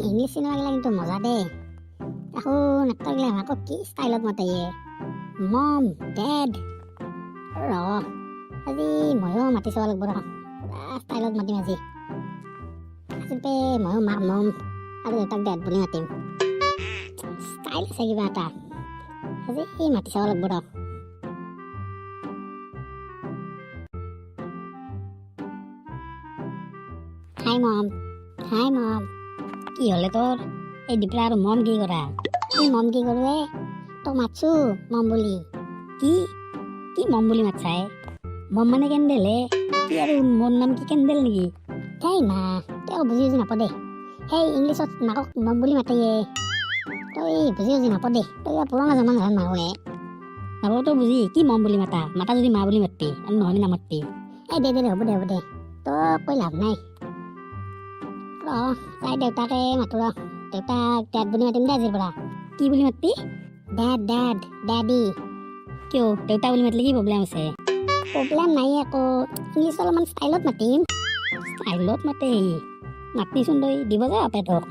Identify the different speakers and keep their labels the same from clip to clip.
Speaker 1: English চিনেমাগিলা কিন্তু মজা দেই। এখন এক্টৰগিলা আকৌ কি ষ্টাইলত মাতে ইয়ে, মম, ডেড। ৰ, আজি ময়ো মাতি চাব লাগিব। ৰ, পুৰা ষ্টাইলত মাতিম আজি। আজিৰ ময়ো মাক মম আৰু দেউতাক ডেড বুলি মাতিম। ষ্টাইল আছে কিবা এটা। আজি মাতি চাব লাগিব ৰ। হাই মম, হাই মম।
Speaker 2: কি হ'লে তোৰ এই দিপৰা আৰু মম কি কৰা?
Speaker 1: কি মম কি কৰোঁ এ? তোক মাতছো মম বুলি।
Speaker 2: কি কি মম বুলি মাতছাই? মম মানে কেণ্ডেল হে। কি আৰু মোৰ নাম কি কেণ্ডেল নেকি?
Speaker 1: হেই মা, তই বুজি বুজি নাপ দে। সেই ইংলিছত মাকক মম বুলি মাতে। তই বুজি বুজি নাপ দে, তই পুৰণা জমানাৰ হেন মানুহ হে।
Speaker 2: নাপাবতো বুজি। কি মম বুলি মাতা? মাতা যদি মা বুলি মাতবি আৰু নহ'লে নামাতবি।
Speaker 1: এই দে দে দে, হ'ব দে, হ'ব দে, তই কৈ লাভ নাই। ৰ, তাই দেউতাকে মাতো ৰ। দেউতাক ডেড বুলি মাতিম দে আজিৰ পৰা।
Speaker 2: কি বুলি মাতবি?
Speaker 1: Dead, dead, daddy.
Speaker 2: কিয়, দেউতা বুলি মাতিলে কি প্ৰব্লেম আছে?
Speaker 1: প্ৰব্লেম নাই একো, ইংলিছ অলপমান ষ্টাইলত মাতিম।
Speaker 2: ষ্টাইলত মাতে সি। মাতবিচোন তই, দিব যা পেটক।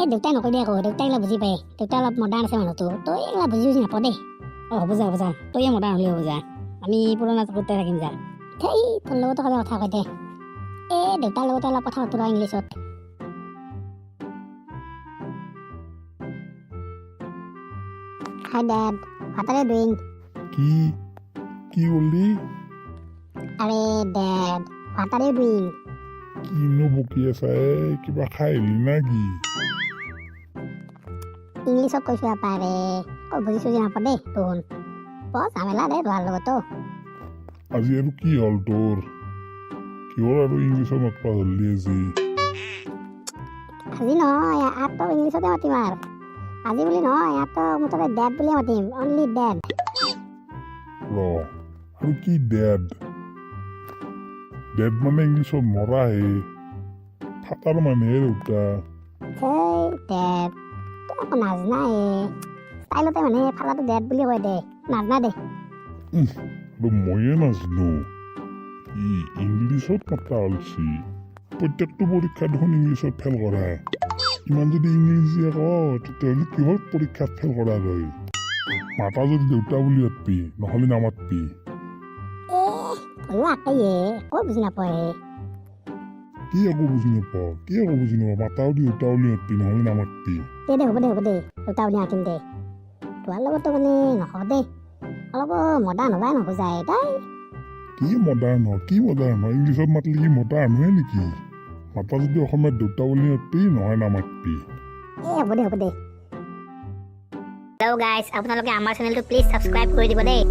Speaker 1: এই দেউতাই নকয় দে একো, দেউতাই এইগিলা বুজি পায়। দেউতা অলপ মডাৰ্ণ আছে মানুহটো, তই এইগিলা বুজি বুজি নাপাৱ দেই।
Speaker 2: অ হ'ব যা, হ'ব যা, তয়ে মডাৰ্ণ হ'লে হ'ব যা। আমি পুৰণা যুগতে থাকিম যা।
Speaker 1: সেই তোৰ লগতো সদায় কথা কয় দে। এই দেউতাৰ লগতে অলপ কথা পাতো ৰ ইংলিছত। Hi dad, what are you doing?
Speaker 3: কি কি বললি?
Speaker 1: আৰে dad, what are you doing?
Speaker 3: কিনো বকি আছা এ? কিবা খাই আহিলি না কি?
Speaker 1: ইংলিছত কৈছোঁ আপা ৰে, আকৌ বুজি চুজি নাপাওঁ দেই তোন। বৰ ঝামেলা দেই তোহাৰ লগতো।
Speaker 3: আজি আৰু কি হ'ল তোৰ? কিহৰ আৰু ইংলিছত মাতবা ধৰলি আজি?
Speaker 1: আজি নহয়, আৰ তো ইংলিছতে মাতিম। আৰু আজি বুলি নহয়, ইয়াত তো মুঠতে ডেড বুলিয়ে মাতিম, অনলি ডেড।
Speaker 3: ৰ, আৰু কি ডেড ডেড? মানে ইংলিছত মৰা হে, ফাটাৰ মানে হে দেউতা।
Speaker 1: সেই ডেড, তই আকৌ নাজনা এ। ষ্টাইলতে মানে ফালাটো ডেড বুলি কয় দে, নাজনা দে।
Speaker 3: আৰু ময়ে নাজনো? ই ইংলিছত মাতা অলছি। প্ৰত্যেকটো পৰীক্ষা দেখোন ইংলিছত ফেইল কৰা। ইমান যদি ইংলিছে ক, তেতিয়াহ'লে কিহৰ পৰীক্ষাত ফেইল কৰা তই? মাতা যদি দেউতা বুলি মাতবি, নহ'লে নামাতবি।
Speaker 1: এ তয়ো আকেই এ, একো বুজি নাপায়।
Speaker 3: কি একো বুজি নাপাৱ? কি একো বুজি নাপাৱ? মাতাও দেউতা বুলি মাতবি, নহ'লে নামাতবি।
Speaker 1: দে দে, হ'ব দে, হ'ব দে, দেউতা বুলি মাতিম দে। তোহাৰ লগতো মানে নহ'ব দে, অলপ মডাৰ্ণ হ'বাই নোখোজাই তাই।
Speaker 3: কি মডাৰ্ণ হ? কি মডাৰ্ণ হয়? ইংলিছত মাতিলে কি মডাৰ্ণ হয় নেকি? মাতা যদি অসমীয়াত দেউতা বুলি মাতবি, নহয় নামাতবি।
Speaker 1: এ হ'ব দে, হ'ব দে।
Speaker 2: হেল্ল' গাইজ, আপোনালোকে আমাৰ চেনেলটো প্লিজ ছাবস্ক্ৰাইব কৰি দিব দেই।